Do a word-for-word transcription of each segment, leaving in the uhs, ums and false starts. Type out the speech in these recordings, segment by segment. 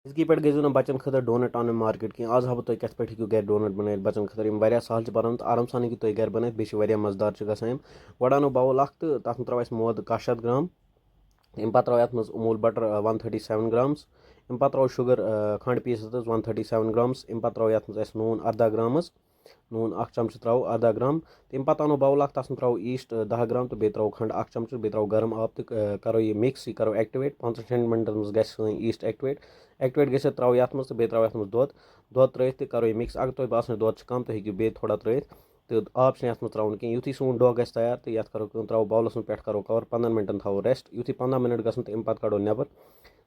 أزکی پٮ۪ٹھ گٔژھِو نہٕ بَچَن خٲطرٕ ڈونٹ اَنٕنۍ مارکیٹ کینٛہہ۔ آز ہاوو بہٕ تۄہہِ کِتھ پٲٹھۍ ہیٚکِو گَرِ ڈونٹ بَنٲیِتھ بَچَن خٲطرٕ، یِم واریاہ سَہَل چھِ بَنان تہٕ آرام سان ہیٚکِو تُہۍ گَرِ بَنٲیِتھ، بیٚیہِ چھِ واریاہ مَزٕدار چھِ گژھان یِم۔ گۄڈٕ اَنو باوُل اَکھ تہٕ تَتھ منٛز ترٛاوو اَسہِ مٲدٕ کاہ شیٚتھ گرٛام۔ تہٕ اَمہِ پَتہٕ ترٛاوو یَتھ منٛز اموٗل بَٹَر وَن تھٔٹی سٮ۪وَن گرٛامٕز۔ اَمہِ پَتہٕ ترٛاوو شُگَر کھَنٛڈ پیٖسِتھ حظ وَن تھٔٹی سٮ۪وَن گرٛامٕز۔ اَمہِ پَتہٕ ترٛاوو یَتھ منٛز اَسہِ نوٗن اَرداہ گرٛامٕز، نوٗن اَکھ چَمچہٕ ترٛاوو اَرداہ گرٛام۔ تَمہِ پَتہٕ اَنو باوُل اَکھ، تَتھ منٛز ترٛاوو ایٖسٹ دَہ گرٛام تہٕ بیٚیہِ ترٛاوو کھَنٛڈ اَکھ چَمچہٕ، بیٚیہِ ترٛاوو گرم آب تہٕ کَرو یہِ مِکس، یہِ کَرو ایٚکٹِویٹ۔ پانٛژَن شٮ۪ن مِنٹَن منٛز گژھِ سٲنۍ ایٖسٹ ایٚکٹِویٹ۔ ایٚکٹِویٹ گٔژھِتھ ترٛاوو یَتھ منٛز تہٕ بیٚیہِ ترٛاوو یَتھ منٛز دۄد۔ دۄد ترٛٲیِتھ تہٕ کَرو یہِ مِکس۔ اگر تۄہہِ باسان دۄد چھُ کَم، تُہۍ ہیٚکِو بیٚیہِ تھوڑا ترٛٲیِتھ۔ تہٕ آب چھُنہٕ یَتھ منٛز ترٛاوُن کینٛہہ۔ یُتھُے سون ڈوٚکھ گژھِ تیار تہٕ یَتھ کَرو کٲم، ترٛاوو باولَس منٛز، پٮ۪ٹھ کَرو کَوَر، پنٛدہَن مِنٹَن تھاوو ریسٹ۔ یُتھُے پنٛداہ مِنٹ گژھن تہٕ اَمہِ پَتہٕ کَڑو نٮ۪بَر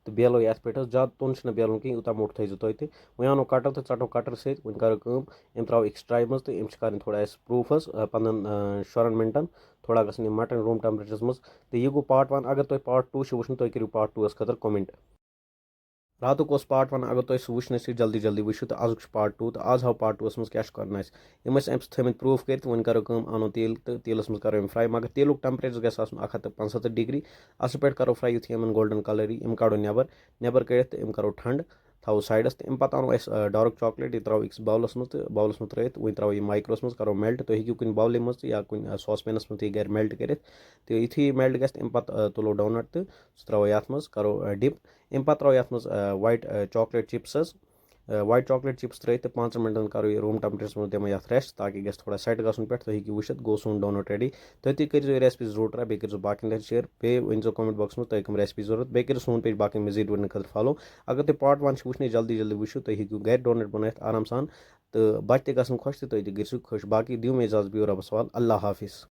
تہٕ بیلو یَتھ پٮ۪ٹھ حظ۔ زیادٕ توٚن چھُنہٕ بیلُن کینٛہہ، یوٗتاہ موٚٹ تھٲیزیو تُہۍ تہِ۔ وۄنۍ اَنو کَٹَر تہٕ ژَٹو کَٹَر سۭتۍ، وۄنۍ کَرو کٲم، أمۍ ترٛاوو أکِس ٹرٛاے منٛز تہٕ أمۍ چھِ کَرٕنۍ تھوڑا اَسہِ پرٛوٗف حظ، آ، پنٛدہَن، آ، شُرہَن مِنٹَن، تھوڑا گژھن یِم مَٹَن روٗم ٹٮ۪مپریچَرَس منٛز۔ تہٕ یہِ گوٚو پارٹ وَن۔ اگر تۄہہِ پارٹ ٹوٗ چھُ وٕچھُن، تُہۍ کٔرِو پارٹ ٹوٗوَس خٲطرٕ کوٚمٮ۪نٛٹ۔ راتُک اوس پارٹ وَن، اگر تۄہہِ سُہ وٕچھنَس چھِ جلدی جلدی وٕچھِو تہٕ آزُک چھُ پارٹ ٹوٗ تہٕ آز ہاو پارٹ ٹوٗوَس منٛز کیٛاہ چھُ کَرُن اَسہِ۔ یِم ٲسۍ اَمہِ سۭتۍ تھٲومٕتۍ پرٛوٗف کٔرِتھ، وۄنۍ کَرو کٲم، اَنو تیٖل تہٕ تیٖلَس منٛز کَرو یِم فرٛاے، مگر تیٖلُک ٹٮ۪مپریچَر گژھِ آسُن اَکھ ہَتھ تہٕ پانٛژھ ہَتھ ڈگری۔ اَصٕل پٲٹھۍ کَرو فرٛاے، یُتھُے یِمَن گولڈَن کَلَر یی، یِم کَڑو نٮ۪بَر، نٮ۪بَر کٔڑِتھ تہٕ یِم کَرو ٹھنٛڈ، تھاوو سایڈَس تہٕ اَمہِ پَتہٕ اَنو أسۍ، آ، ڈارٕک چاکلیٹ، یہِ ترٛاوو أکِس باولَس منٛز تہٕ باولَس منٛز ترٛٲیِتھ وۄنۍ ترٛاوو یہِ مایکروَس منٛز، کَرو میلٹ۔ تُہۍ ہیٚکِو کُنہِ باولہِ منٛز تہٕ یا کُنہِ، آ، ساس پینَس منٛز تہِ یہِ گَرِ میلٹ کٔرِتھ۔ تہٕ یُتھُے یہِ میلٹ گژھِ، تَمہِ پَتہٕ، آ، تُلو ڈونَٹ تہٕ سُہ ترٛاوو یَتھ منٛز، کَرو، آ، ڈِپ۔ اَمہِ پَتہٕ ترٛاوو یَتھ منٛز، آ، وایٹ، آ، چاکلیٹ چِپٕس حظ۔ آ، وایٹ چاکلیٹ چِپٕس ترٛٲیِتھ تہٕ پانٛژَن مِنٹَن کَرو یہِ روٗم ٹٮ۪مپریچَرَس منٛز، دِمو یَتھ ریسٹ تاکہِ یہِ گژھِ تھوڑا سیٹ گژھُن پٮ۪ٹھ۔ تُہۍ ہیٚکِو وٕچھِتھ، گوٚو سون ڈونَٹ ریڈی۔ تُہۍ تہِ کٔرۍزیو یہِ ریسپی ضروٗر ٹراے، بیٚیہِ کٔرۍزیو باقیَن تہِ شیئر۔ بیٚیہِ ؤنۍزیو کمنٹ باکسَس منٛز تۄہہِ کَم ریسپی ضروٗرت۔ بیٚیہِ کٔرِو سون پیج باقٕے مزید ویڈیوَن خٲطرٕ فالو۔ اگر تُہۍ پارٹ وَن چھِ وٕچھنٕے، جلدی جلدی وٕچھِو، تُہۍ ہیٚکِو گَرِ ڈونَٹ بَنٲیِتھ آرام سان تہٕ بَچہِ تہِ گژھن خۄش تہٕ تُہۍ تہِ گٔژھِو خۄش۔ باقٕے دِیِو مےٚ اِجازت، بِہِو رۄبَس حوال۔ اللہ حافظ۔